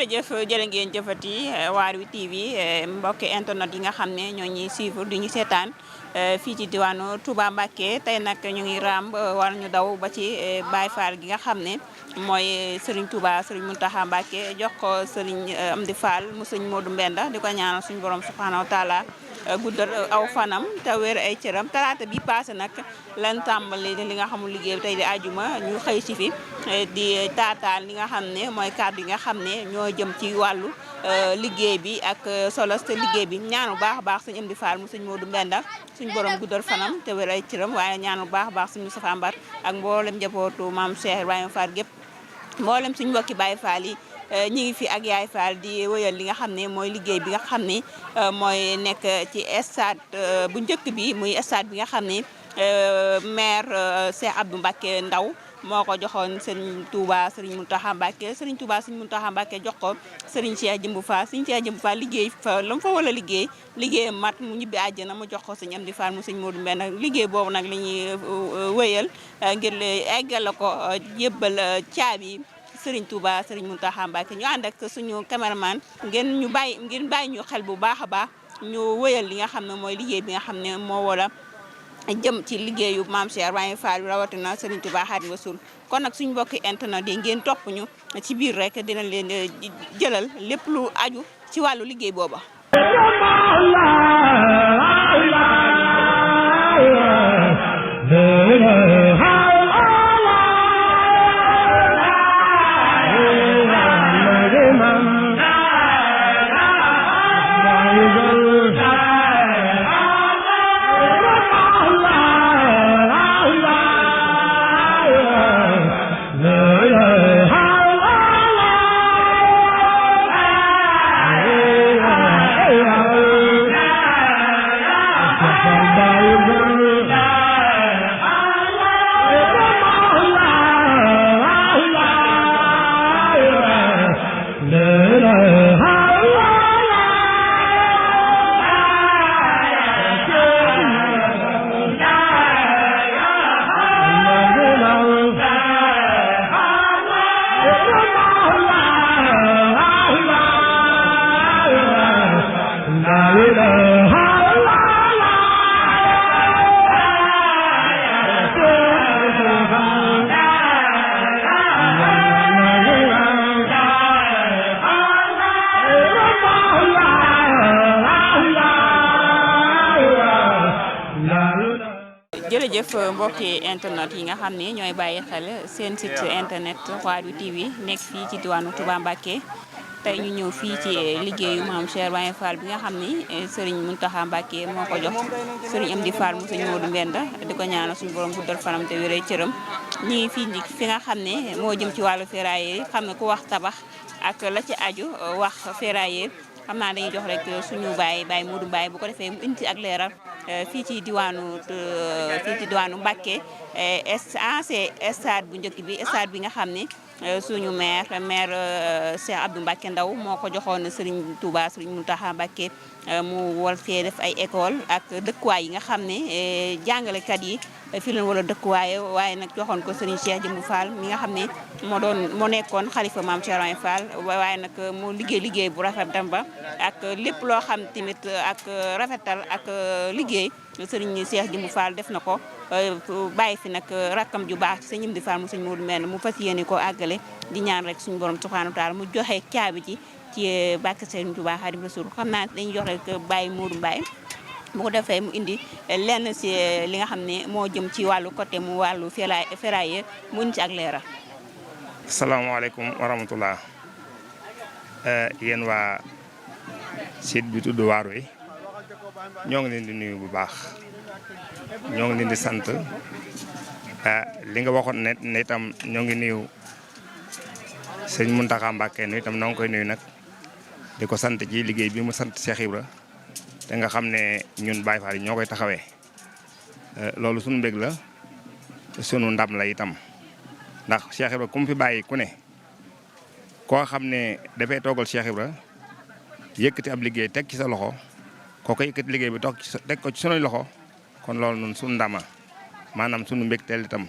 jërëjëf jërë ngeen jëfati Waarwi TV mbokki internet yi nga xam ne ñoo ñuy suivre di ñu seetaan fii ci diwaanu Touba Mbacké tey nag ñu ngi raam war ñu daw ba ci Baye Fall gi nga xam ne mooy Serigne Touba Serigne Mountakha Mbacké jox ko Serigne Amdi Fall mu Serigne Modou Mbenda di ko ñaanal suñu borom subhanahu wa taala guddal aw fanam te wér ay cëram talaata bi passé nag lan tàmbali li nga xamul liggéey bi tey di ajuma ñu xëy si fi di taataan li nga xam ne mooy kàddu yi nga xam ne ñoo jëm ci wàllu liggéey bi ak solo te liggéey bi ñaanu baax a baax suñu Amdi Fall mu suñu Modou Mbenda suñu borom guddal fanam te wér ay cëram waaye ñaanu baax a baax suñu Moustapha Mbar ak mboolem njabootu maam Cheikh Ibrahima Fall gépp mboolem suñu mbokki Baye Fall yi ñi ngi fi ak Yaay Fall di wëyal li nga xam ne mooy liggéey bi nga xam ne mooy nekk ci stade bu njëkk bi muy stade bi nga xam ne maire Cheikh Abdou Mbacké Ndaw moo ko joxoon Serigne Touba Serigne Mountakha Mbacké Serigne Touba Serigne Mountakha Mbacké jox ko Serigne Cheikh Jëmbu Fall Serigne Cheikh Jëmbu Fall liggéey fa la mu fa wala liggéey mat mu ñibbi àjjana mu jox ko Serigne Amdi Fall mu Serigne Modou Mbenda liggéey boobu nag la ñuy wëyal ngir eggal ko yëbbal caabi Serigne Touba Serigne Mountakha Mbacké ñu ànd ak suñu cameraman ngeen bàyyi ñu xel bu baax a baax ñu wëyal li nga xam ne mooy liggéey bi nga xam ne moo wala jëm ci liggéeyu maam Cheikh Ibrahima Fall rawatina Serigne Touba Xaadimu Rasuul kon nag suñu mbokki internet yi ngeen topp ñu ci biir rek dinañ leen jëlal lépp lu aju ci wàllu liggéey booba. jërëjëf mbokki internet yi nga xam ne ñooy bàyyi xel seen site internet Waarwi TV nekk fii ci diwaanu Touba Mbacké tey ñu ñëw fii ci liggéeyu maam Cheikh Ibrahima Fall bi nga xam ni Serigne Mountakha Mbacké moo ko jox Serigne Amdi Fall mu Serigne Modou Mbenda di ko ñaanal suñu borom guddal fanam te wéree cëram ñi fii fi nga xam ne moo jëm ci wàllu ferraille yi xam ne ku wax tabax ak la ci aju wax ferraille xam naa dañuy jox rek suñu Baye Modou Mbaye bu ko defee mu indi ak leeral fii ci diwaanu Mbacké stade bu njëkk bi stade bi nga xam ne suñu maire Cheikh Abdou Mbacké Ndaw moo ko joxoon Serigne Touba Serigne Mountakha Mbacké mu war fee def ay école ak dëkkuwaay yi nga xam ne jàngalekat yi fii leen wala dëkkuwaay waaye nag joxoon ko Serigne Cheikh Jëmbu Fall mi nga xam ne moo nekkoon xalifa maam Cheikh Ibrahima Fall waaye nag mu liggéey bu rafet dem ba ak lépp loo xam tamit ak rafetal ak liggéey Serigne Cheikh Jëmbu Fall def na ko bàyyi fi nag rakkam ju baax Serigne Amdi Fall mu Serigne Modou Mbenda mu fas yéene ko àggale di ñaan rek suñu borom subhanahu wa taala mu joxe caabi ji ci barke Serigne Touba Xaadimu Rasuul xam naa dañuy jox rek Baye Modou Mbaye bu ko defee mu indi lenn si li nga xam ne moo jëm ci wàllu côté mu wàllu ferraille mu indi ci ak leeral. asalaamaaleykum wa rahmatullah yéen waa site bi tudd Waarwi ñoo ngi leen di nuyu bu baax ñoo ngi leen di sant li nga waxoon ne itam ñoo ngi nuyu sëñ Mountakha Mbacké nu itam noo ngi koy nuyu nag di ko sant ci liggéey bi mu sant Cheikh Ibra te nga xam ne ñun Baye Fall yi ñoo koy taxawee loolu sunu mbég la sunu ndam la itam ndax Cheikh Ibra ku mu fi bàyyi ku ne koo xam ne dafay toogal Cheikh Ibra yëkkati ab liggéey teg ci sa loxo koo ko yëkkati liggéey bi teg ko ci sunuy loxo kon loolu nun sunu ndama maanaam sunu mbégteel itam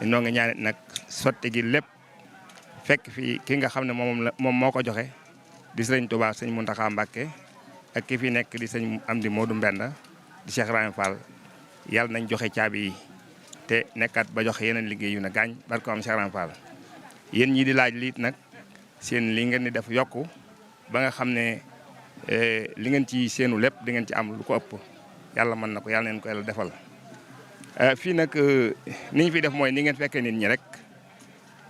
ñoo ngi ñaanit nag sotti gi lépp fekk fi ki nga xam ne moom moo ko joxe di sëriñ Touba sëñ Mountakha Mbacké ak ki fi nekk di sëñ Amdi Modou Mbenda di Cheikh Ibrahima Fall yàlla nañ joxe caabi yi te nekkat ba joxe yeneen liggéey yu na gaañ barko am Cheikh Ibrahima Fall yéen ñii di laaj liit nag seen li ngeen di def yokku ba nga xam ne li ngeen ci seenu lépp di ngeen ci am lu ko ëpp yàlla mën na ko yàlla neen ko yàlla defal fii nag ni ñu fi def mooy ni ngeen fekkee nit ñi rek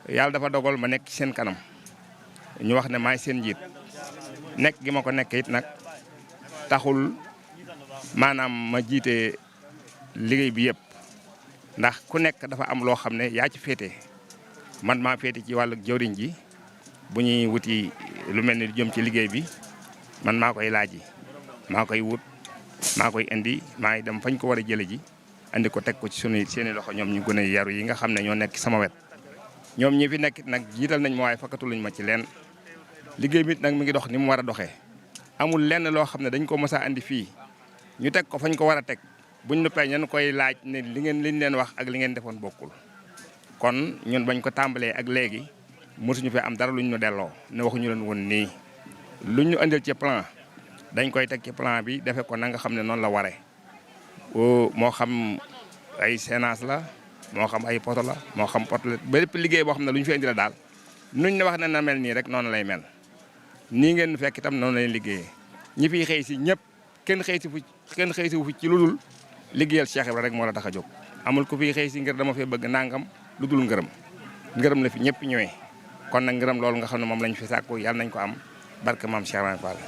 yàlla dafa dogal ma nekk ci seen kanam ñu wax ne maay seen njiit nekk gi ma ko nekk it nag taxul maanaam ma jiite liggéey bi yëpp ndax ku nekk dafa am loo xam ne yaa ci féete man maa féete ci wàllu jawriñ ji bu ñuy wuti lu mel ni jëm ci liggéey bi man maa koy laaj maa koy wut maa koy indi maa ngi dem fañ ko war a jële ji andi ko teg ko ci seeni loxo ñoom ñu gën a yaru yi nga xam ne ñoo nekk sama wet ñoom ñi fi nekk luñ jiital nañ ma waaye fakkatuluñ ma ci leen liggéey bi nag mi ngi dox ni mu war a doxee amul lenn loo xam ne dañ ko mës a andi fii ñu teg ko fañ ko war a teg buñ nuppee ñan koy laaj ne liñ leen wax ak li ngeen defoon bokkul kon ñun bañ ko tàmbalee ak léegi mosuñu fi am dara luñ ñu delloo ne waxuñu leen woon nii luñ ñu andil ci plan dañ koy teg ci plan bi defe ko na nga xam ne noonu la waree moo xam ay séance la moo xam ay poto la moo xam poto la bépp liggéey boo xam ne lu ñu fi indi la daal nuñ ne wax ne na mel nii rek noonu lay mel nii ngeen fekk itam noonu lay liggéeyee ñi fiy xëy si ñëpp kenn xëy si fu ci lu dul liggéeyal Cheikh Ibra rek moo la tax a jóg amul ku fiy xëy si ngir dama fee bëgg nangam lu dul ngërëm la fi ñëpp ñëwee kon nag ngërëm loolu nga xam ne moom lañ fi sàkku yàlla nañ ko am barke maam Cheikh Ibrahima Fall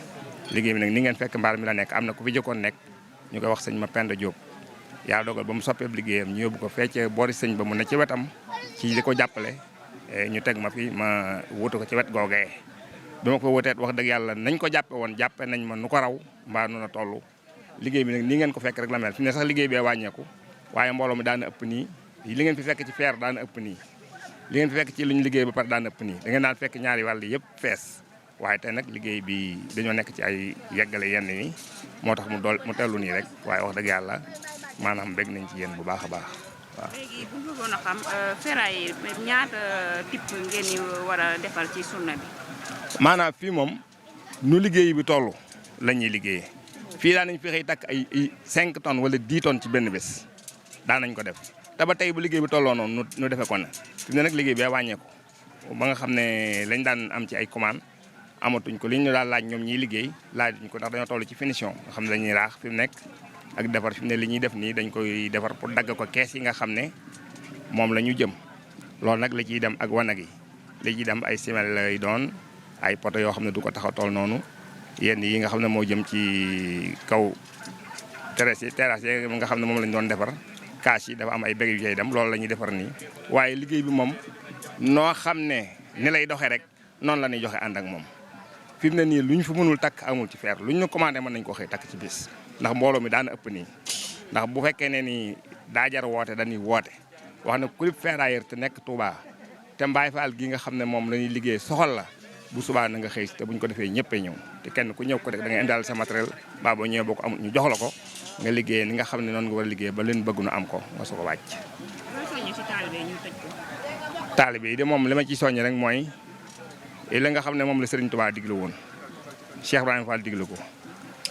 liggéey bi nag ni ngeen fekk mbaar mi la nekk am na ku fi jëkkoon nekk ñu koy wax sëñ Mapenda Diop yàlla dogal ba mu soppeeb liggéeyam ñu yóbbu ko feccee boori sëñ ba mu ne ci wetam ci di ko jàppale ñu teg ma fi ma wutu ko ci wet googee bi ma ko wuteet wax dëgg yàlla nañ ko jàppe woon jàppe nañ ma nu ko raw mbaa nu na toll liggéey bi nag nii ngeen ko fekk rek la mel fi ne sax liggéey bee wàññeeku waaye mbooloo mi daana ëpp nii li ngeen fi fekk ci feer daana ëpp nii li ngeen fi fekk ci luñ liggéey ba pare daana ëpp nii da ngeen daan fekk ñaari wàll yëpp fees waaye tey nag liggéey bi dañoo nekk ci ay yeggale yenn yi moo tax mu tellu nii rek waaye wax dëgg yàlla maanaam bég nañ ci yéen bu baax a baax waaw. léegi bu ñu bëggoon a xam ferraille ñaata type ngeen ñu war a defal ci journée bi. maanaam fii moom nu liggéey bi toll la ñuy liggéeyee fii daan nañ fi xëy takk ay 5 tonnes wala 10 tonnes ci benn bés daan nañ ko def te ba tey bu liggéey bi tolloo noonu nu defee ko ne fi ne nag liggéey bee wàññeeku ba nga xam ne lañ daan am ci ay commande amatuñ ko li ñu daal laaj ñoom ñiy liggéey laajuñ ko ndax dañoo toll ci finition nga xam ne dañuy raax fi mu nekk ak defar fi mu ne li ñuy def nii dañ koy defar pour dagg ko kees yi nga xam ne moom la ñu jëm loolu nag la ciy dem ak wanag yi li ciy dem ay semelle lay doon ay poto yoo xam ne du ko tax a toll noonu yenn yi nga xam ne moo jëm ci kaw terrasse yi nga xam ne moom lañ doon defar kaas yi dafa am ay bég yu cay dem loolu la ñuy defar nii waaye liggéey bi moom noo xam ne ni lay doxee rek noonu la ñuy joxe ànd ak moom fi mu ne nii lu ñu fi mënul takk amul ci fer lu ñu commandé mën nañ ko xëy takk ci bis ndax mbooloo mi daana ëpp nii ndax bu fekkee ne nii daa jar woote dañuy woote wax ne ku ferrailleur te nekk Touba te Mbaye Fall gi nga xam ne moom la ñuy liggéey soxal la bu subaa na nga xëy te buñ ko defee ñëppee ñëw te kenn ku ñëw ko rek da nga indaal sa matériel baa boo ñëwee boo ko amul ñu jox la ko nga liggéey ni nga xam ne noonu nga war a liggéey ba leen bëgg nu am ko nga su ko wàcc. taalibe yi de moom li ma ci soññ rek mooy la nga xam ne moom la Serigne Touba digle woon Cheikh Ibrahima Fall digle ko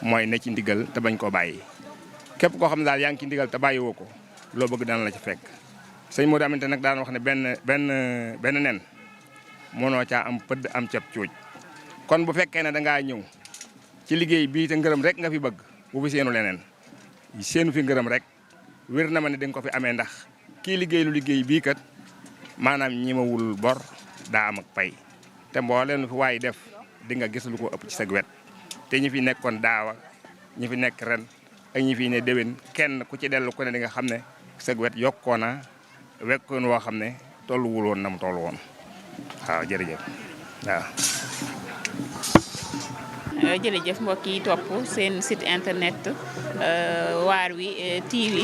mooy ne ci ndigal te bañ koo bàyyi képp koo xam ne daal yaa ngi ci ndigal te bàyyi woo ko loo bëgg dana la ci fekk sëñ Modou Aminta nag daan wax ne benn nen mënoo caa am pëdd am ceeb cuuj kon bu fekkee ne dangaa ñëw ci liggéey bii te ngërëm rek nga fi bëgg bu fi seenu leneen seenu fi ngërëm rek wér na ma ne da nga ko fi amee ndax kii liggéey lu liggéey bii kat maanaam ñimawul bor daa am ak pay te mbooleem lu fi waay def di nga gis lu ko ëpp ci sa wet te ñi fi nekkoon daawa ñi fi nekk ren ak ñi fi ne déwén kenn ku ci dellu ku ne di nga xam ne sa wet yokkoona wekkoon woo xam ne tolluwul woon na mu toll woon waaw jërëjëf waaw. jërëjëf mbokk yi topp seen site internet waar wi TV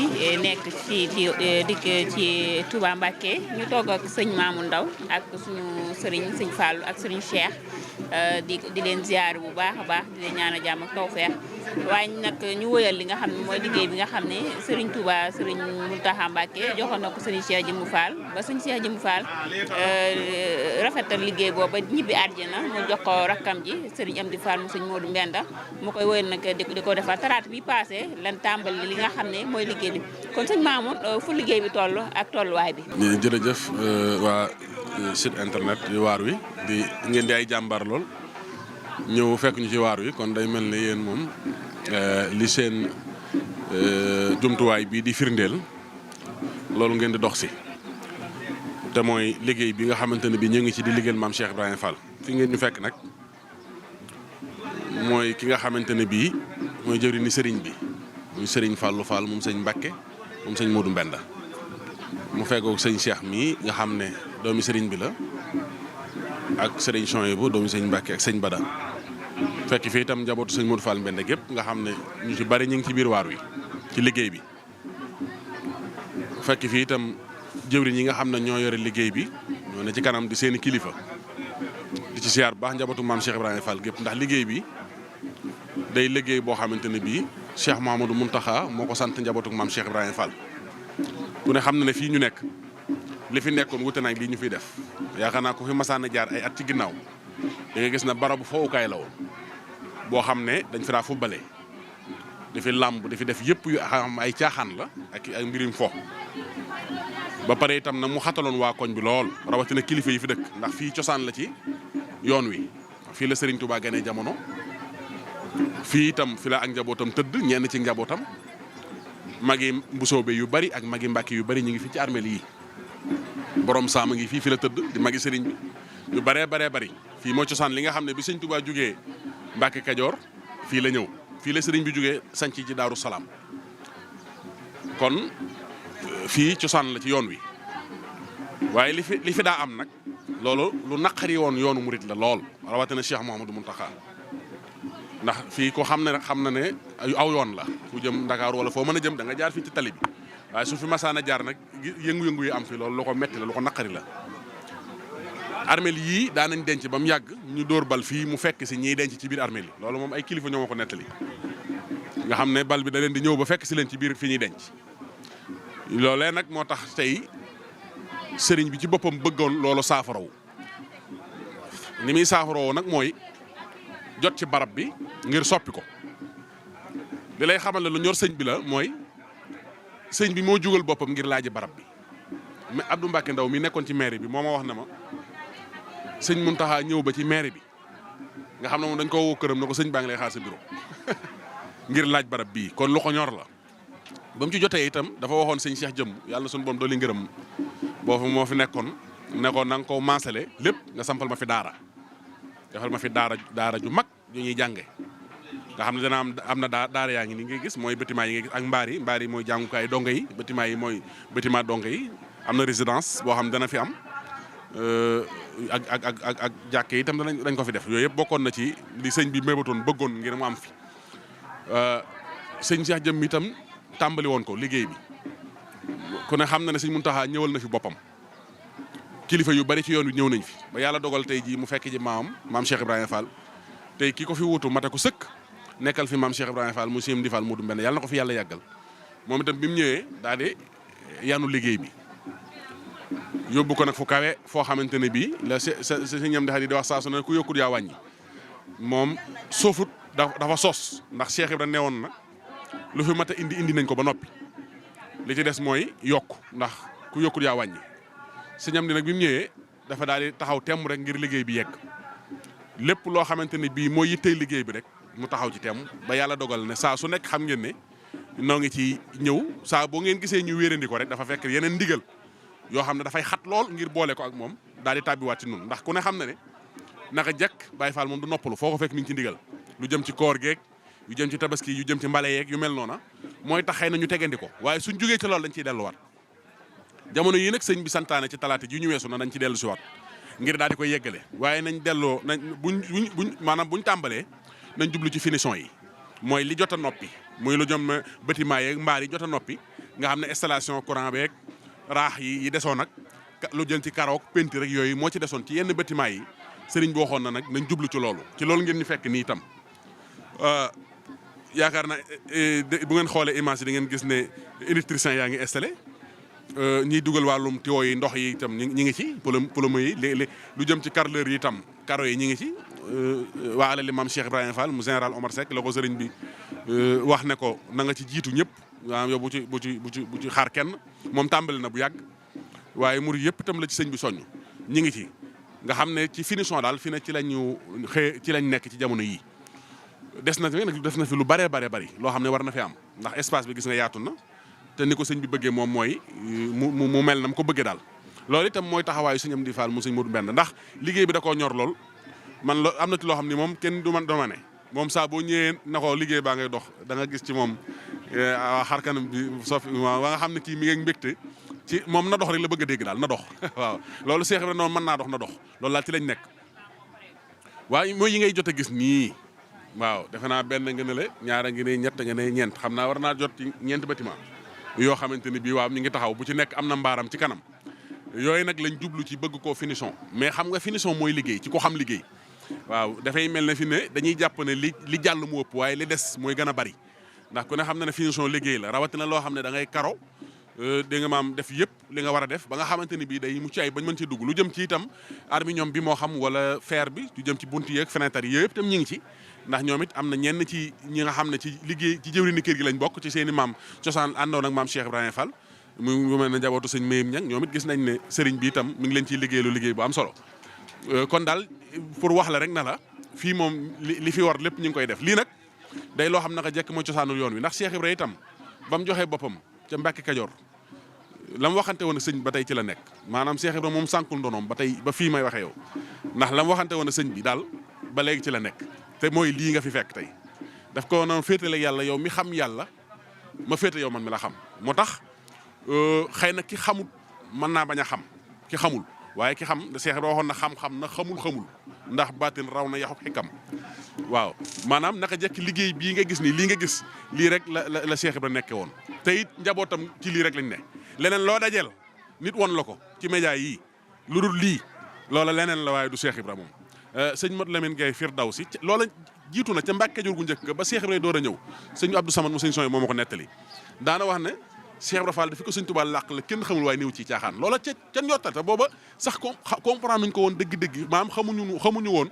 nekk ci Touba Mbacké ñu toog ak sëñ Mamour Ndaw ak suñu sëriñ sëñ Fallou ak sëriñ Cheikh di leen ziar bu baax a baax di leen ñaanal jàmm ak tawfeex waaye nag ñu wëyal li nga xam ne mooy liggéey bi nga xam ne sëriñ Touba sëriñ Mountakha Mbacké joxoon na ko sëriñ Cheikh Jëmmu Fall ba sëriñ Cheikh Jëmmu Fall rafetal liggéey boobu ba ñibbi àjjana mu jox ko rakkam ji sëriñ Amdi Fall mu sëñ Modou Mbenda mu koy wëyal nag di ko defal talaata bi passé lan tàmbali li nga xam ne mooy liggéey bi kon sëñ Mamour fu liggéey bi toll ak tolluwaay bi. jërëjëf waa site internet di waar wi di ngeen di ay jàmbaar lool ñëw fekk ñu ci waar wi kon day mel ne yéen moom li seen jumtuwaay bi di firndeel loolu ngeen di dox si te mooy liggéey bi nga xamante ne bi ñu ngi ci di liggéeyal maam Cheikh Ibrahima Fall fi ngeen ñu fekk nag mooy ki nga xamante ne bii mooy jëwri ni sëriñ bi muy sëriñ Fallou Fall moom sëñ Mbacké moom sëñ Modou Mbenda mu fekkoog sëñ Cheikh mii nga xam ne doomi sëriñ bi la ak sëriñ Chouaïbou doomi sëñ Mbacké ak sëñ Bada fekk fii itam njabootu sëñ Modou Fall Mbenda gépp nga xam ne ñu ci bari ñu ngi ci biir waar wi ci liggéey bi fekk fii itam jëwriñ yi nga xam ne ñoo yore liggéey bi ñoo ne ci kanam di seeni kilifa di ci siyaar bu baax njabootu maam Cheikh Ibrahima Fall gépp ndax liggéey bi day liggéey boo xamante ne bii Cheikh Mouhamadou Mountakha moo ko sant njabootu maam Cheikh Ibrahima Fall ku ne xam na ne fii ñu nekk li fi nekkoon wute nag lii ñu fiy def yaakaar naa ko fi masaana jaar ay at ci ginnaaw da nga gis na barabu fowukaay la woon boo xam ne dañ fi daa fubbale dafi làmb dafi def yëpp yu xam ay caaxaan la ak ay mbirim fo ba pare itam nag mu xataloon waa koñ bi lool rawatina kilifa yi fi dëkk ndax fii cosaan la ci yoon wi fii la Serigne Touba gane jamono fii itam fi la ak njabootam tëdd ñenn ci njabootam magi mbusoobe yu bari ak magi Mbàkke yu bari ñu ngi fi ci armeel yi borom saama ngi fii fi la tëdd di magi Serigne bi yu baree bari fii mooy cosaan li nga xam ne bi Serigne Touba jógee Mbàkke Kajoor fii la ñëw fii la Serigne bi jógee sanc ci Daaru Salaam kon fii cosaan la ci yoon wi waaye li fi daa am nag loolu lu naqari woon yoonu murit la lool rawatina Cheikh Mouhamadou Mountakha ndax fii ko xam na ne aw yoon la fu jëm Ndakaaru wala foo mën a jëm da nga jaar fii ci tali bi waaye su fi masaana jaar nag yëngu-yëngu yi am fi loolu lu ko metti la lu ko naqari la armeel yii daa nañ denc ba mu yàgg ñu dóor bal fii mu fekk si ñiy denc ci biir armeel yi loolu moom ay kilifa ñoo ma ko nettali nga xam ne bal bi da leen di ñëw ba fekk si leen ci biir fi ñuy denc loolee nag moo tax tey sëriñ bi ci boppam bëggoon loolu saafarawu ni muy saafarawoo nag mooy jot ci barab bi ngir soppi ko li lay xamal ne lu ñor sëñ bi la mooy sëñ bi moo jugal boppam ngir laaji barab bi mais Abdou Mbacké Ndaw mi nekkoon ci mairie bi moo ma wax na ma sëñ Mountakha ñëw ba ci mairie bi nga xam ne moom dañ ko woo këram ne ko sëñ baa ngi lay xaar sa bureau ngir laaj barab bii kon lu ko ñor la ba mu ci jotee itam dafa waxoon sëñ Cheikh Jëmm yàlla na suñu borom dooli ngërëm boo fi moo fi nekkoon na nga ko maasale lépp nga sampal ma fi daara defal ma fi daara ju mag yu ñuy jànge nga xam ne dana am na daara yaa ngi ni ngay gis mooy bâtiment yi ngay gis ak mbaar yi mooy jàngukaay donga yi bâtiment yi mooy bâtiment donga yi am na résidence boo xam ne dana fi am ak jàkke yi itam dañ ko fi def yooyu yëpp bokkoon na ci li sëñ bi mébatoon bëggoon ngir mu am fi sëñ Cheikh Jëmm itam tàmbali woon ko liggéey bi ku ne xam na ne sëñ Mountakha ñëwal na fi boppam kilifa yu bari ci yoon wi ñëw nañ fi ba yàlla dogal tey jii mu fekk ji maam Cheikh Ibrahima Fall tey ki ko fi wutu mate ko sëkk nekkal fi maam Cheikh Ibrahima Fall mu Sëñ Amdi Fall Modou Mbenda yàlla na ko fi yàlla yàggal moom itam bi mu ñëwee daal di yanu liggéey bi yóbbu ko nag fu kawe foo xamante ne bii la Sëñ Amdi di wax saa su ne ku yokkut yaa wàññi moom soofut dafa sos ndax Cheikh Ibrahima newoon na lu fi mat a indi nañ ko ba noppi li ci des mooy yokk ndax ku yokkut yaa wàññi Sëñ Amdi nag bi mu ñëwee dafa daal di taxaw temm rek ngir liggéey bi yegg lépp loo xamante ne bii mooy yittey liggéey bi rek mu taxaw ci temm ba yàlla dogal ne saa su nekk xam ngeen ne noo ngi ci ñëw saa boo ngeen gisee ñu wéerandi ko rek dafa fekk yeneen ndigal yoo xam ne dafay xat lool ngir boole ko ak moom daal di tàbbiwaat ci nun ndax ku ne xam na ne naka jekk Baye Fall moom du noppalu foo ko fekk mi ngi ci ndigal lu jëm ci koor geeg yu jëm ci tabaski yu jëm ci mbale yeeg yu mel noona mooy tax xëy na ñu tegandi ko waaye suñ jógee ci loolu dañ ciy delluwaat jamono yi nag sëñ bi santaane ci talaata ji ñu weesu na dañ ci dellu si waat ngir daal di koy yeggale waaye nañ delloo buñ tàmbalee nañ jublu ci finition yi mooy li jot a noppi muy lu jëm bâtiment yeeg mbaar yi jot a noppi nga xam ne installation courant beeg raax yi desoon nag lu jëm ci karoog peinture rek yooyu moo ci desoon ci yenn bâtiment yi sëriñ bi waxoon na nag nañ jublu ci loolu ngeen ñu fekk nii itam yaakaar na bu ngeen xoolee image yi da ngeen gis ne électricien yaa ngi installé ñiy dugal wàllum tuyau yi ndox yi itam ñi ngi ci plomb yi lu jëm ci carreleur yi itam karo yi ñi ngi ci waa alali maam Cheikh Ibrahima Fall mu général Omar Seck la ko sëriñ bi wax ne ko na nga ci jiitu ñëpp waaw yow bu ci xaar kenn moom tàmbali na bu yàgg waaye murid yëpp itam la ci sëñ bi soññ ñi ngi ci nga xam ne ci finition daal fi ne ci lañ nekk ci jamono yii des na fi lu bëree bari loo xam ne war na fi am ndax espace bi gis nga yaatu na te ni ko sëñ bi bëggee moom mooy mu mel na mu ko bëggee daal loolu itam mooy taxawaayu sëñ Amdi Fall mu sëñ Modou Mbend ndax liggéey bi da koo ñor lool man am na ci loo xam ne moom kenn du man dama ne moom saa boo ñëwee na ko liggéey baa ngay dox da nga gis ci moom xar kanam bi sofi wa nga xam ne kii mi ngi mbégte ci moom na dox rek la bëgg a dégg daal na dox waaw loolu Cheikh Ibrahima noonu mën naa dox na dox loolu daal ci lañ nekk waaye mooy yi ngay jot a gis nii waaw defe naa benn nga ne la ñaara ngi ne ñett nga ne ñeent xam naa war naa jot ci ñeent bâtiment yoo xamante ni bii waaw mi ngi taxaw bu ci nekk am na mbaaram ci kanam yooyu nag lañ jublu ci bëgg koo finition mais xam nga finition mooy liggéey ci ko xam liggéey waaw dafay mel ne fi ne dañuy jàpp ne li jàll mu ëpp waaye li des mooy gën a bari ndax ku ne xam na ne finition liggéey la rawatina loo xam ne da ngay karo dégg nga maam def yëpp li nga war a def ba nga xamante ni bii day mucc ay bañ mën ci dugg lu jëm ci itam aluminium bi moo xam wala fer bi lu jëm ci bunt yeeg fenêtre yi yëpp itam ñi ngi ci ndax ñoom it am na ñenn ci ñi nga xam ne ci liggéey ci jëwriñu kër gi lañ bokk ci seen i maam cosaan àndoon ak maam Cheikh Ibrahima Fall mu mel ne njabootu sëñ Mayim Ñang ñoom it gis nañ ne sëriñ bi itam mi ngi leen ciy liggéeylu liggéey bu am solo kon daal pour wax la rek na la fii moom li fi war lépp ñu ngi koy def lii nag day loo xam naka jekk mooy cosaanul yoon wi ndax Cheikh Ibrahima itam ba mu joxee boppam ca Mbàkke Kajoor la mu waxante woon sëñ ba tey ci la nekk maanaam Cheikh Ibrahima moom sànkul ndonoom ba tey ba fii may waxee yow ndax la mu waxante woon sëñ bi daal ba léegi ci la nekk te mooy lii nga fi fekk tey daf ko noonu féetale yàlla yow mi xam yàlla ma féete yow man mi la xam moo tax xëy na ki xamul mën naa bañ a xam ki xamul waaye ki xam da Cheikh Ibrahima waxoon na xam-xam na xamul ndax baatin raw na yaxub xikam waaw maanaam naka jekk liggéey bii nga gis nii lii nga gis lii rek la Cheikh Ibrahima nekke woon te it njabootam ci lii rek lañ ne leneen loo dajeel nit won la ko ci média yii lu dul lii loola leneen la waaye du Cheikh Ibrahima moom sëñ Mat Lamine Gaye Firdawsi loola jiitu na ca Mbàkke Kajoor gu njëkk ga ba Cheikh Ibrahima door a ñëw sëñ Abdou Samad mu sëñ Soy moo ma ko nettali daana wax ne Cheikh Ibrahima Fall dafi ko sëñ Tuubaa làq la kenn xamul waaye néew ci caaxaan loola ca njottal te booba sax comprendre nuñ ko woon dëgg-dëgg maam xamuñu woon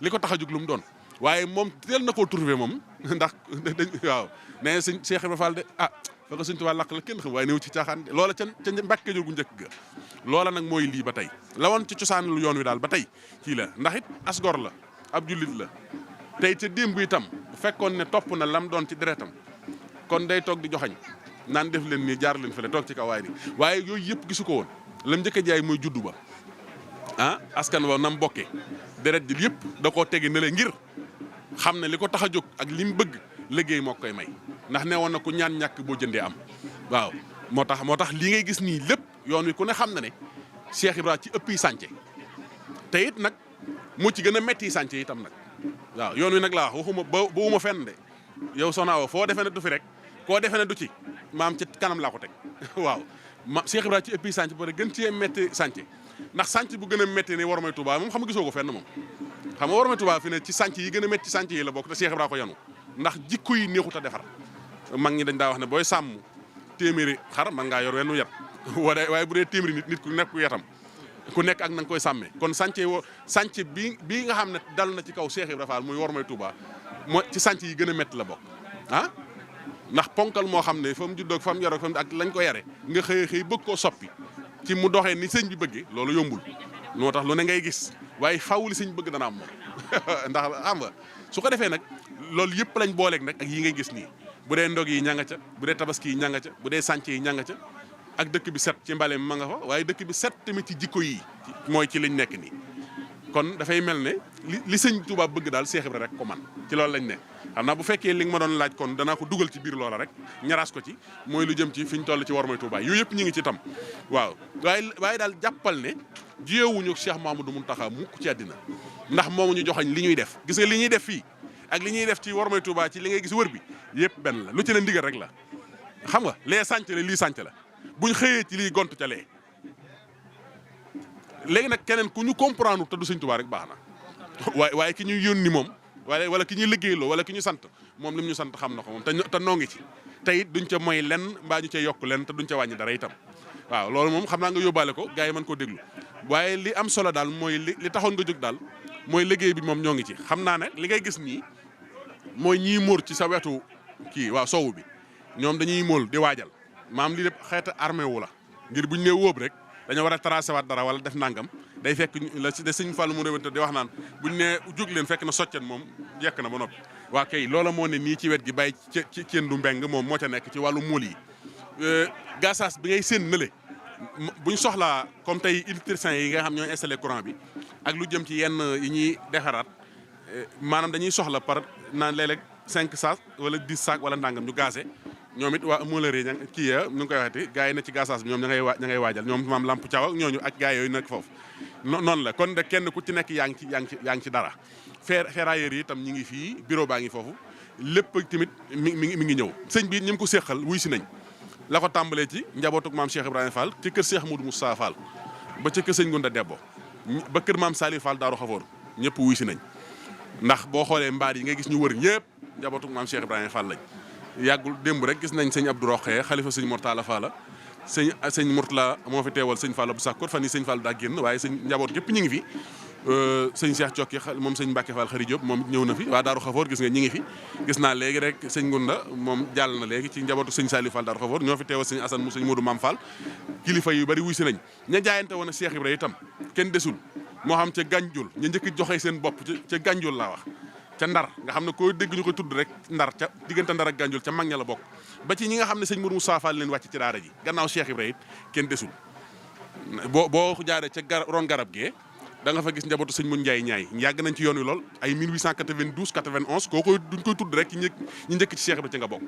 li ko tax a jóg lu mu doon waaye moom teel na koo trouvé moom ndax waaw nee sëñ Cheikh Ibrahima Fall de fa ko sëñ Tuubaa làq la kenn xamul waaye néew ci caaxaan loola ca Mbàkke Kajoor gu njëkk ga loola nag mooy lii ba tey la woon ci cosaanul yoon wi daal ba tey kii la ndax it asgor la ab jullit la tey ca démb itam bu fekkoon ne topp na lam doon ci deretam kon day toog di joxañ naan def leen nii jaar leen fële toog ci kaw waay ni waaye yooyu yëpp gisu ko woon lam njëkk a jaay mooy juddu ba askan wa nam bokke deret ji yëpp da koo tegi ne le ngir xam ne li ko tax a jóg ak li mu bëgg liggéey moo koy may ndax ne woon na ku ñaan ñàkk boo jëndee am waaw moo tax lii ngay gis nii lépp yoon wi ku ne xam na ne Cheikh Ibrahima ci ëpp yi sànce te it nag moo ci gën a metti sànce itam nag waaw yoon wi nag laa wax waxuma ba wuma fenn de yow Soxna Awa foo defee ne du fi rek koo defee ne du ci maam ci kanam laa ko teg waaw Cheikh Ibrahima ci ëpp yi sànce ba pare gën cee metti sànce ndax sànce bu gën a metti ne war may Touba moom xam nga gisoo ko fenn moom xam nga war may Touba fi ne ci sànce yi gën a metti sànce yi la bokk te Cheikh Ibrahima ko yanu ndax jikko yi neexut a defar mag ñi dañ daa wax ne booy sàmm téeméeri xar man ngaa yor wenn yat waaye bu dee téeméeri nit ku nekk yatam ku nekk ak na nga koy sàmmee kon sànce bii nga xam ne dal na ci kaw Cheikh Ibrahima Fall muy war may Touba moo ci sànce yi gën a métti la bokk ndax ponkal moo xam ne fa mu juddoo fa mu yaroo ak lañ ko yare nga xëy bëgg koo soppi ci mu doxee ni sëñ bi bëggee loolu yombul moo tax lu ne ngay gis waaye faaw li sëñ bëgg dana am moom ndax xam nga su ko defee nag loolu yëpp lañ booleeg nag ak yi ngay gis nii bu dee ndog yi ñanga ca bu dee tabaski yi ñanga ca bu dee sànce yi ñanga ca ak dëkk bi set ci mbale ma nga fa waaye dëkk bi set tamit ci jikko yi mooy ci liñ nekk nii kon dafay mel ne li sëñ Touba bëgg daal Cheikh Ibra rek ko man ci loolu lañ ne xam naa bu fekkee li nga ma doon laaj kon danaa ko dugal ci biir loola rek ñaraas ko ci mooy lu jëm ci fi ñu toll ci war mooy Touba yooyu yëpp ñu ngi ci tam waaw waaye daal jàppal ne jiyewuñu Cheikh Mamadou Mountakha mukk ci àddina ndax moomu ñu joxañ li ñuy def gis nga li ñuy def fii ak li ñuy def ci war may Touba ci li ngay gis wër bi yëpp benn la lu ci ne ndigal rek la xam nga lee sànc la lii sànc la buñ xëyee ci lii gont ca lee léegi nag keneen ku ñu comprendre te du sëñ Touba rek baax na waaye ki ñuy yónni moom wala ki ñuy liggéeyloo wala ki ñu sant moom lim ñu sant xam na ko moom te noo ngi ci te it duñ ca moy lenn mbaa ñu ca yokk lenn te duñ ca wàññi dara itam waaw loolu moom xam naa nga yóbbaale ko gars yi mën koo déglu waaye li am solo daal mooy li taxoon nga jóg daal mooy liggéey bi moom ñoo ngi ci xam naa ne li ngay gis nii mooy ñiy móor ci sa wetu kii waaw sowu bi ñoom dañuy móol di waajal maam li lépp xeeta armé wu la ngir buñ ne wóob rek dañoo war a tracé waat dara wala def nangam day fekk la ci de sëñ Fallou mu réwante di wax naan buñ ne jóg leen fekk na soccet moom jekk na ba noppi waa kay loola moo ne nii ci wet gi bàyyi ci ceen du mbeng moom moo ca nekk ci wàllu móol yi gasage bi ngay séen nële buñ soxlaa comme tey électriciens yi nga xam ñooy installé courant bi ak lu jëm ci yenn yi ñuy defaraat maanaam dañuy soxla par naan léeg-léeg 5 sacs wala 10 sacs wala ndàngam ñu gazé ñoom it waa moléré ña kii ya ñu ngi koy waxati gars yi ne ci gasage bi ñoom ña ngay waajal ñoom maam lamp caw ak ñooñu ak gars yooyu nekk foofu noonu la kon de kenn ku ci nekk yaa ngi ci dara ferrailleurs yi itam ñi ngi fii bureau baa ngi foofu lépp tamit mi ngi ñëw sëñ bi ñi mu ko séqal wuy si nañ la ko tàmbalee ci njabootuk maam Cheikh Ibrahima Fall ci kër Cheikh Moudou Moussa Fall ba ci kër sëñ Gunda Debbo ba kër maam Salif Fall Daaru Xafoor ñëpp wuy si nañ ndax boo xoolee mbaar yi nga gis ñu wër ñëpp njabootuk maam Cheikh Ibrahima Fall lañ yàggul démb rek gis nañ sëñ Abdou Roxee xalifa sëñ Mortala Fall sëñ Mortala moo fi teewal sëñ Fall bu sàkkoor fan yi sëñ Fall daa génn waaye sëñ njaboot yëpp ñu ngi fi sëñ Cheikh Cokki moom sëñ Mbacke Fall Xari Diop moom ñëw na fi waa Daaru Xafoor gis nga ñi ngi fi gis naa léegi rek sëñ Gunda moom jàll na léegi ci njabootu sëñ Salif Fall Daaru Xafoor ñoo fi teewal sëñ Assane mu sëñ Modou Mam Fall kilifa yu bari wuy si nañ ña jaayante woon a Cheikh Ibrahima itam kenn desul moo xam ca Gànjul ñu njëkk joxe seen bopp ca Gànjul laa wax ca Ndar nga xam ne koo dégg ñu ko tudd rek Ndar ca diggante Ndar ak Gànjul ca mag ña la bokk ba ci ñi nga xam ne sëñ Mourou Moussa Fall leen wàcc ci daara ji gannaaw Cheikh Ibrahima it kenn desul boo jaaree ca ron garab gee da nga fa gis njabootu sëñ Mun Njaay ñaay yàgg nañ ci yoon wi lool ay 1892 91 kooku duñ koy tudd rek ñi njëkk ci Cheikh Ibra ci nga bokk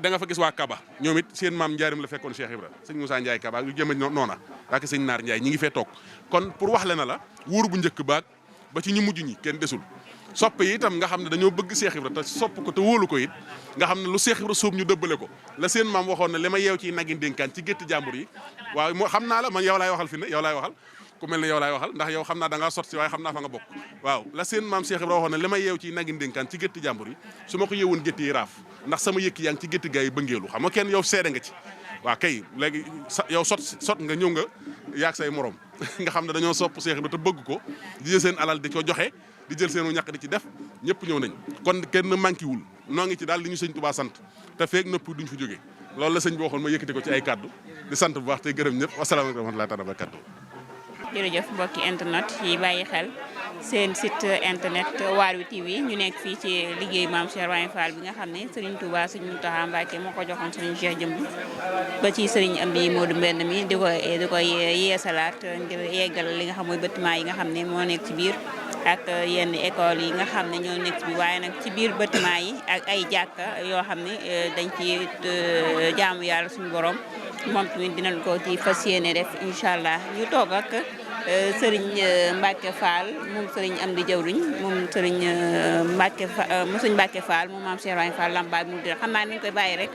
da nga fa gis waa Kaba ñoom it seen maam njaarim la fekkoon Cheikh Ibra sëñ Moussa Ndiaye Kaba yu jëme noona ak sëñ Naar Ndiaye ñi ngi fee toog kon pour wax le na la wóor bu njëkk baag ba ci ñu mujj ñi kenn desul sopp yi itam nga xam ne dañoo bëgg Cheikh Ibra te sopp ko te wóolu ko it nga xam ne lu Cheikh Ibra sóob ñu dëbbale ko la seen maam waxoon ne li ma yeew ci nagi ndénkaan ci gétti jàmbur yi waaw moo xam naa la man yow laay waxal fi ne yow laay waxal ku mel ne yow laay waxal ndax yow xam naa da ngaa sot si waaye xam naa fa nga bokk waaw la seen maam Cheikh Ibra waxoon ne li ma yeew ci nagi ndénkaan ci gétti jàmbur yi su ma ko yeewoon gétti yi raaf ndax sama yëkki yaa ngi ci gétti gaa yi bëngeelu xam nga kenn yow seede nga ci waaw kay léegi yow sot nga ñëw nga yaag say morom nga xam ne dañoo sopp Cheikh Ibra te bëgg ko di jël seen alal di ko joxe di jël seenu ñàkk di ci def ñëpp ñëw nañ kon kenn manqué wul noo ngi ci daal li ñu sëñ Tuubaa sant te feeg nëpp duñ fi jógee loolu la sëñ bi waxoon ma yëkkati ko ci ay kaddu di sant bu baax tey gërëm ñëpp wasalaamaaleykum wa rahmatullaahi taala wa barakaatuh jërëjëf mbokki internet yi bàyyi xel seen site internet Waarwi TV ñu nekk fii ci liggéey maam Cheikh Ibrahima Fall bi nga xam ne Serigne Touba Serigne Mountakha Mbacké moo ko joxoon Serigne Cheikh Jëmb ba ci Serigne Amdi Modou Mbend mi di ko yeesalaat ngir yeggal li nga xam mooy bâtiment yi nga xam ne moo nekk ci biir ak yenn école yi nga xam ne ñoo nekk ci biir waaye nag ci biir bâtiment yi ak ay jàkka yoo xam ne dañ ci jaamu yàlla suñu borom moom tamit dinañ ko ci fas yéene def incha allah ñu toog ak Serigne Mbacke Fall moom Serigne Amdi Jawriñ moom Serigne Mbacke Fall moom maam Cheikh Ibrahima Fall Lambaye mu di xam naa ni ñu koy bàyyi rek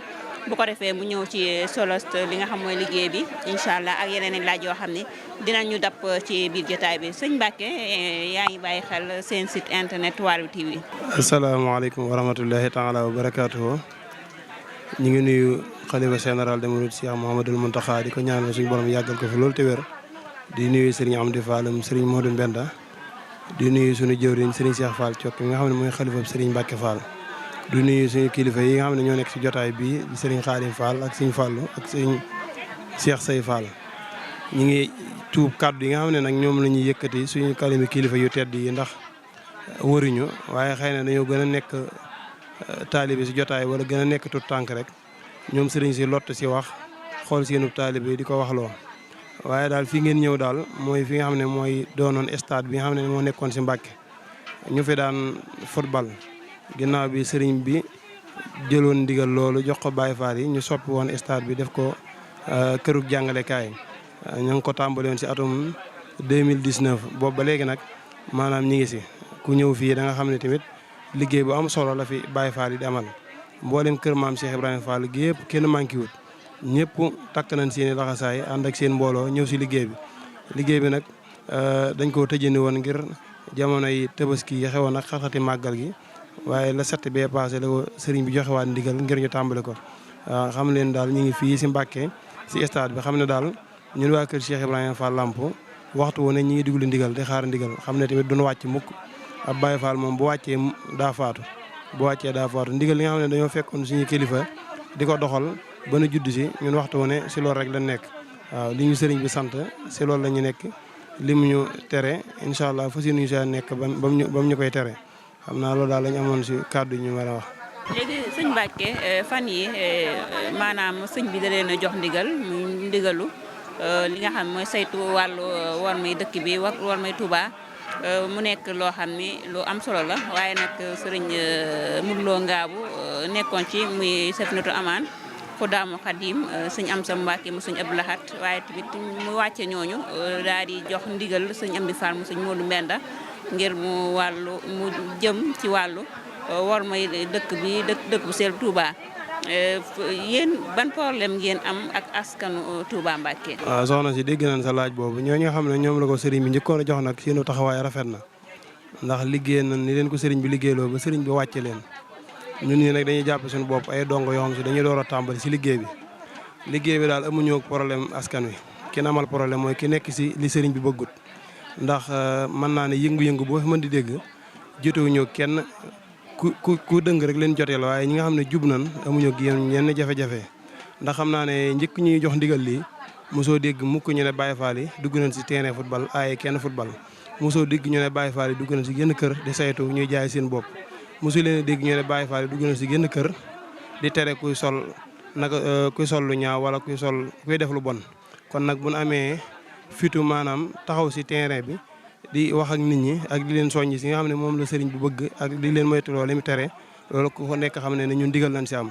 bu ko defee mu ñëw ci solos li nga xam mooy liggéey bi incha allah ak yeneen i laaj yoo xam ne dinañu dab ci biir jotaay bi sëñ Mbacke yaa ngi bàyyi xel seen site internet Waarwi TV. asalaamaaleykum wa rahmatullahi taala wa barakaatuhu ñu ngi nuyu xalifa général des mourides Cheikh Mouhamadoul Mountakha di ko ñaanal suñu borom yàggal ko fi loolu te wér. di nuyu Serigne Amdi Fall Serigne Modou Mbenda di nuyu suñu jëwriñ Serigne Cheikh Fall Cokk mi nga xam ne mooy xalifa Serigne Mbacke Fall. di nuyu suñu kilifa yi nga xam ne ñoo nekk ci jotaay bi di Serigne Khadim Fall ak Serigne Fallou ak Serigne Cheikh Say Fall. ñu ngi tuub kàddu yi nga xam ne nag ñoom la ñuy yëkkati suñu kalimi kilifa yu tedd yi ndax wëruñu waaye xëy na dañoo gën a nekk taalibe si jotaay wala gën a nekk tut tànk rek ñoom Serigne si lott si wax xool seenu taalibe di ko waxloo. waaye daal fi ngeen ñëw daal mooy fi nga xam ne mooy doonoon stade bi nga xam ne moo nekkoon si Mbàkke ñu fi daan football ginnaaw bi sëriñ bi jëloon ndigal loolu jox ko Baye Fall yi ñu soppi woon stade bi def ko kërug jàngalekaay ñu ngi ko tàmbali woon si atum 2019 boobu ba léegi nag maanaam ñi ngi si ku ñëw fii da nga xam ne tamit liggéey bu am solo la fi Baye Fall yi di amal mboolem kër maam Cheikh Ibrahima Fall gi yëpp kenn manqué wut ñëpp takk nañ seen i laxasaay ànd ak seen mbooloo ñëw si liggéey bi nag dañ koo tëjani woon ngir jamono yi tabaski yi xewoon ak xarxati màggal gi waaye la set bee passé la ko sëriñ bi joxewaat ndigal ngir ñu tàmbali ko xam leen daal ñu ngi fii si Mbàkke si stade bi xam ne daal ñun waa kër Cheikh Ibrahima Fall Lamp waxtu wu ne ñi ngi diglu ndigal di xaar ndigal xam ne tamit duñu wàcc mukk ab Baye Fall moom bu wàccee daa faatu ndigal li nga xam ne dañoo fekkoon suñu kilifa di ko doxal ba nu judd si ñun waxtu wu ne si loolu rek la nekk waaw li ñu sëriñ bi sant si loolu la ñu nekk li mu ñu tere incha allah fas yéene ñu saa nekk ba mu ñu koy tere xam naa loolu daal lañ amoon si kàddu yi ñu war a wax. léegi sëñ Mbacke fan yi maanaam sëñ bi da leen a jox ndigal muy ndigalu li nga xam mooy saytu wàllu war may dëkk bi war may Touba mu nekk loo xam ni lu am solo la waaye nag sëriñ Modou Lo Ngaabu nekkoon ci muy Safinatu Amaan Xudaamu Xadim sëñ Amsa Mbacke mu sëñ Abdou Lahat waaye tamit mu wàcce ñooñu daal di jox ndigal sëñ Amdi Fall mu sëñ Modou Mbenda ngir mu jëm ci wàllu war may dëkk bi dëkk bu sell Touba yéen ban problème ngeen am ak askanu Touba Mbacke. waaw soxna si dégg nañ sa laaj boobu ñooñu nga xam ne ñoom la ko sëriñ bi njëkkoon a jox nag seenu taxawaay rafet na ndax liggéey nañ ni leen ko sëriñ bi liggéeyloo ba sëriñ bi wàcce leen ñun ñii nag dañuy jàpp suñu bopp ay dongo yoo xam si dañuy door a tàmbali si liggéey bi daal amuñu problème askan wi kenn amal problème mooy ki nekk si li sëriñ bi bëggut ndax mën naa ne yëngu-yëngu boo fi mën di dégg jotewuñu kenn ku dëng rek leen joteel waaye ñi nga xam ne jub nañ amuñu ak yéen ñenn jafe-jafe ndax xam naa ne njëkk ñuy jox ndigal lii mosoo dégg mukk ñu ne Baye Fall yi dugg nañ si terrain football aaye kenn football mosoo dégg ñu ne Baye Fall yi dugg nañ si génn kër di saytu ñuy jaay seen bopp mosu leen dégg ñu ne Baye Fall yi dugg nañ si génn kër di tere kuy sol lu ñaaw wala kuy def lu bon kon nag bu ñu amee fitu maanaam taxaw si terrain bi di wax ak nit ñi ak di leen soññi si nga xam ne moom la sëriñ bu bëgg ak di leen moytuloo li mu tere loolu ku ko nekk xam ne ñun ndigal lañ si am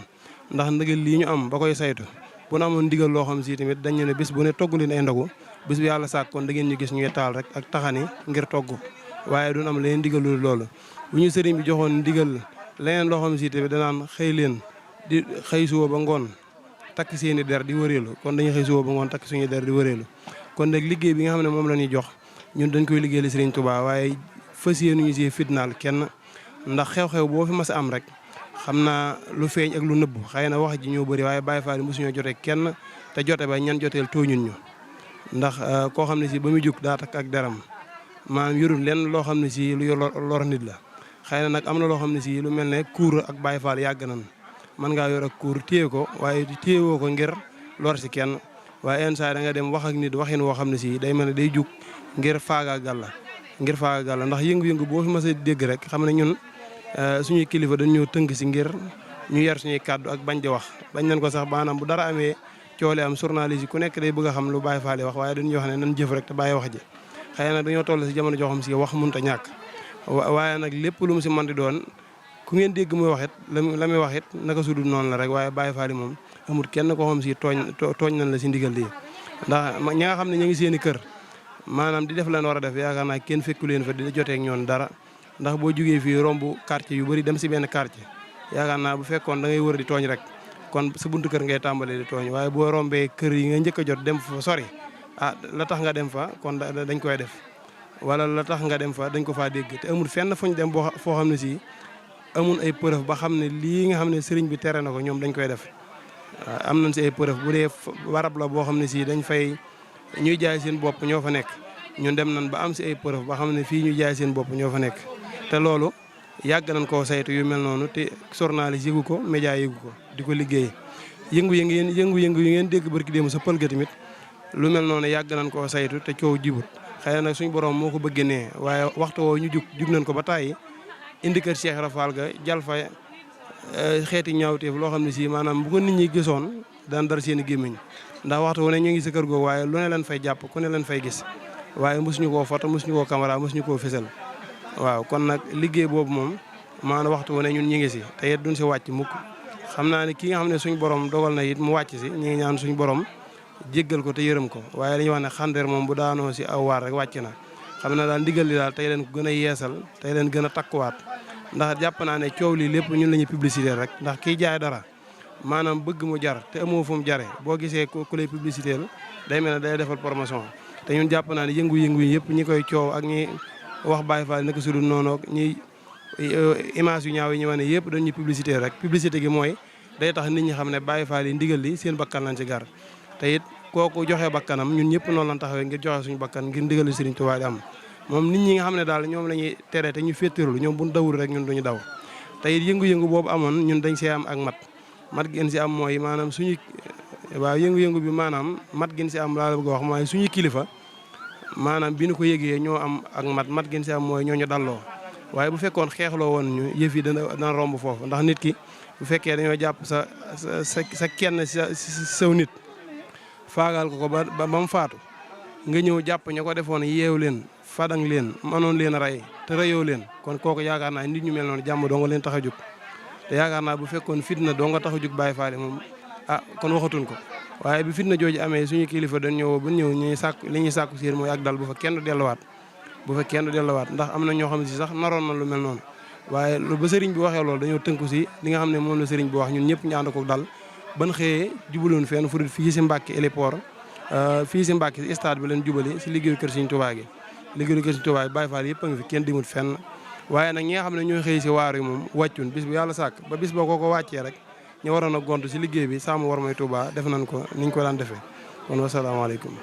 ndax ndigal lii ñu am ba koy saytu bu nu amoon ndigal loo xam si tamit dañu ne bis bu ne togg leen ay ndogu bis bu yàlla sàkk kon da ngeen ñu gis ñuy taal rek ak taxani ngir togg waaye duñ am leneen ndigal loolu bu ñu sëriñ bi joxoon ndigal leneen loo xam si tamit danaan xëy leen di xëy suba ba ngoon takk seeni der di wëreelu kon dañuy xëy suba ba ngoon takk suñu der di wëreelu kon nag liggéey bi nga xam ne moom la ñuy jox ñun dañ koy liggéeyal Sëriñ Tuubaa waaye fas yéenuñu si fitnaal kenn ndax xew-xew boo fi mas a am rek xam naa lu feeñ ak lu nëbb xëy na wax ji ñoo bëri waaye Baye Fall mosuñoo jotee kenn te jote ba ñan joteel tooñun ñu ndax koo xam ne si ba muy jóg daa takk ak deram maanaam yorul lenn loo xam ne si lu lor nit la xëy na nag am na loo xam ne si lu mel ne kuur ak Baye Fall yàgg nañ mën ngaa yor ak kuur téye ko waaye téyewoo ko ngir lor si kenn waaye yenn saa da nga dem wax ak nit waxin woo xam ne si day mel ne day jug ngir faagaagal la ndax yëngu-yëngu boo fi mas a dégg rek xam ne ñun suñuy kilifa dañoo tënk si ngir ñu yar suñuy kàddu ak bañ di wax bañ nañ ko sax maanaam bu dara amee coole am journaliste yi ku nekk day bëgg a xam lu Baye Fall wax waaye dañuy wax ne nan jëf rek te bàyyi wax ji xëy na dañoo toll si jamono joo xam si wax mënut a ñàkk waaye nag lépp lu mu si mën di doon ku ngeen dégg muy wax it la muy wax it naka sudul noonu la rek waaye Baye Fall moom amul kenn koo xam si tooñ nañ la si ndigal lii ndax ñi nga xam ne ñu ngi seen i kër maanaam di def leen war a def yaakaar naa kenn fekku leen fa di jotee ak ñoon dara ndax boo jugee fii romb quartier yu bëri dem si benn quartier yaakaar naa bu fekkoon da ngay wër di tooñ rek kon sa buntu kër ngay tàmbalee di tooñ waaye boo rombee kër yi nga njëkk a jot dem fa sori la tax nga dem fa kon dañ koy def wala la tax nga dem fa dañ ko faa dégg te amul fenn fuñ dem foo xam ne si amul ay preuve ba xam ne lii nga xam ne sëriñ bi tere na ko ñoom dañ koy def am nañ si ay preuve bu dee warab la boo xam ne si dañ fay ñuy jaay seen bopp ñoo fa nekk ñun dem nañ ba am si ay preuve ba xam ne fii ñuy jaay seen bopp ñoo fa nekk te loolu yàgg nañ koo saytu yu mel noonu te journaliste yëgu ko média yëgu ko di ko liggéey yëngu-yëngu yi ngeen dégg barki démb sa pël ga tamit lu mel noonu yàgg nañ koo saytu te coow jibut xëy na nag suñu borom moo ko bëggee nee waaye waxtu woo ñu jug nañ ko ba tàyyi indi kër Cheikh Rafal ga jal fa xeeti ñaawteef loo xam ne si maanaam bu ko nit ñi gisoon daan dar seen i gémmiñ ndax waxtu wu ne ñu ngi si kër googu waaye lu ne leen fay jàpp ku ne leen fay gis waaye mosuñu koo foto mosuñu koo caméra mosuñu koo fësal waaw kon nag liggéey boobu moom maanaam waxtu wu ne ñun ñu ngi si te it duñ si wàcc mukk xam naa ne ki nga xam ne suñu borom dogal na it mu wàcc si ñu ngi ñaan suñu borom jéggal ko te yërëm ko waaye dañuy wax ne xandeer moom bu daanoo si aw waar rek wàcc na xam na daal ndigal li daal tey leen ko gën a yeesal tey leen gën a takkuwaat ndax jàpp naa ne coow lii lépp ñun la ñuy publicité rek ndax kiy jaay dara maanaam bëgg mu jar te amoo fu mu jare boo gisee ku lay publicité day mel ne day defal promotion te ñun jàpp naa ne yëngu-yëngu yi yëpp ñi koy coow ak ñi wax Baye Fall naka sudul noonu ñi image yu ñaaw yi ñu wane yëpp dañuy publicité rek publicité gi mooy day tax nit ñi xam ne Baye Fall yi ndigal li seen bakkan lañ ci gar te it kooku joxe bakkanam ñun ñëpp noonu lañ taxawee ngir joxe suñu bakkan ngir ndigal li Serigne Touba di am moom nit ñi nga xam ne daal ñoom la ñuy tere te ñu féttéerlu ñoom buñ dawul rek ñun duñu daw te it yëngu-yëngu boobu amoon ñun dañ see am ak mat gën si am mooy maanaam suñu waaw yëngu-yëngu bi maanaam mat gën si am laa la bëgg a wax mooy suñu kilifa maanaam bi ñu ko yëgee ñoo am ak mat gën si am mooy ñoo ñu dalloo waaye bu fekkoon xeexloo woon ñu yëf yi dana romb foofu ndax nit ki bu fekkee dañoo jàpp sa kenn saw nit faagaal ko ba mu faatu nga ñëw jàpp ña ko defoon yeew leen fadang leen mënoon leen a rey te reyoo leen kon kooku yaakaar naa nit ñu mel noonu jàmm doo nga leen tax a jóg te yaakaar naa bu fekkoon fitna doo nga tax a jóg Baye Fall moom kon waxatuñ ko waaye bi fitna jooju amee suñu kilifa dañ ñëw ba ñëw ñuy sàkku li ñuy sàkku si mooy ak dal bu fa kenn delluwaat ndax am na ñoo xam ne si sax naroon na lu mel noonu waaye ba sëriñ bi waxee loolu dañoo tënku si li nga xam ne moom la sëriñ bi wax ñun ñëpp ñu ànd ko dal ban xëyee jubaloon fenn fu fii si Mbàkke héliport fii si Mbàkke si stade bi leen jubali si liggéeyu kër Sëriñ Tuubaa gi liggéeyu kër Sëriñ Tuubaa gi Baye Fall yëpp a ngi fi kenn dimut fenn waaye nag ñi nga xam ne ñooy xëy si waar yi moom wàccun bis bu yàlla sàkk ba bis boo ko wàccee rek ñu waroon a gont si liggéey bi sàmm war may Touba def nañ ko niñ ko daan defee kon wasalaamaaleykum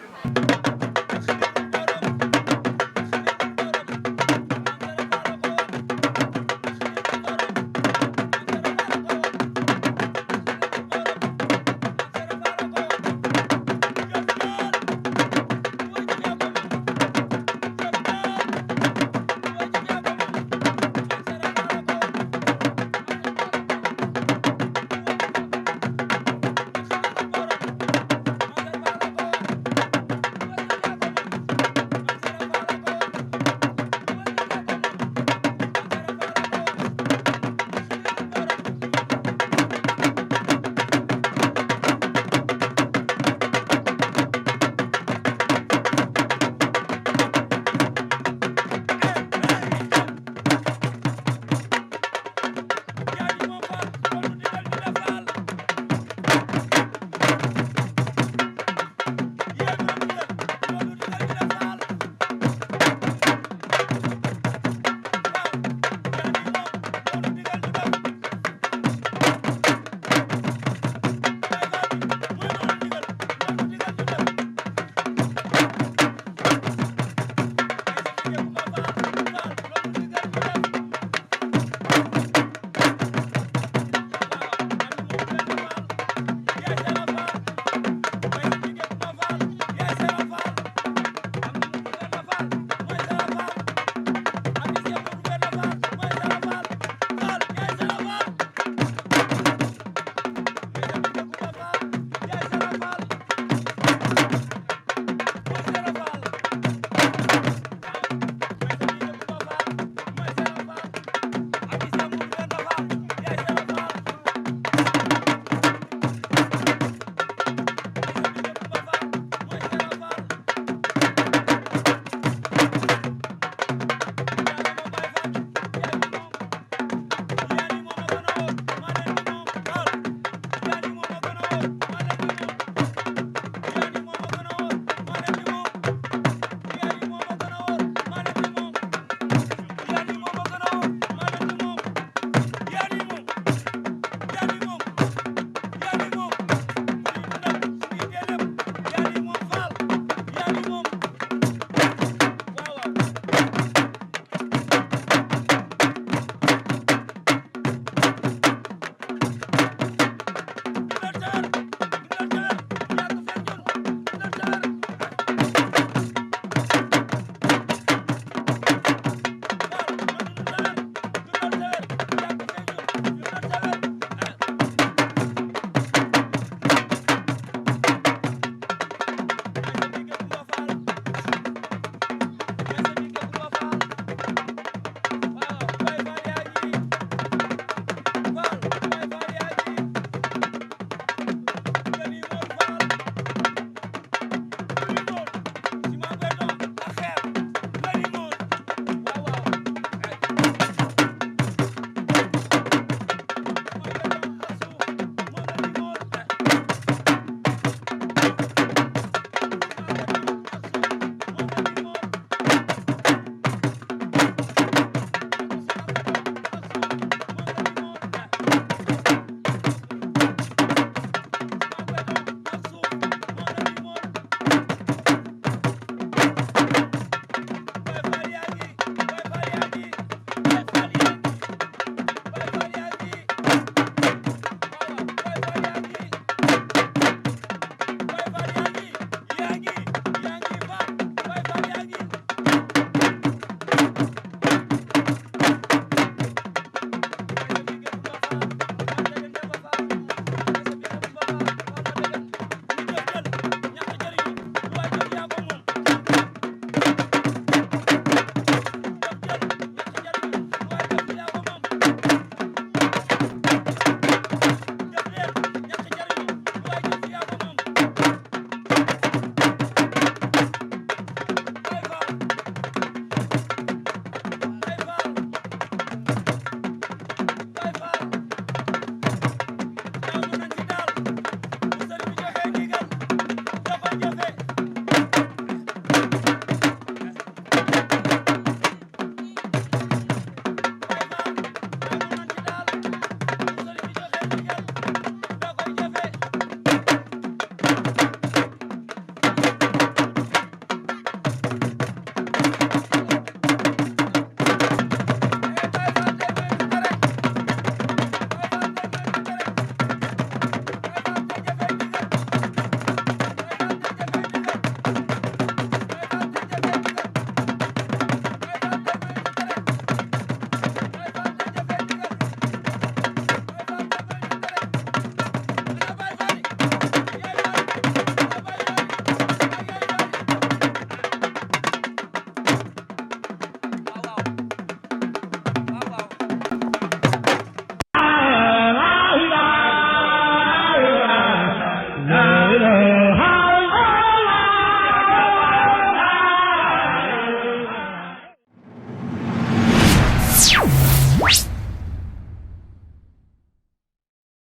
Touba.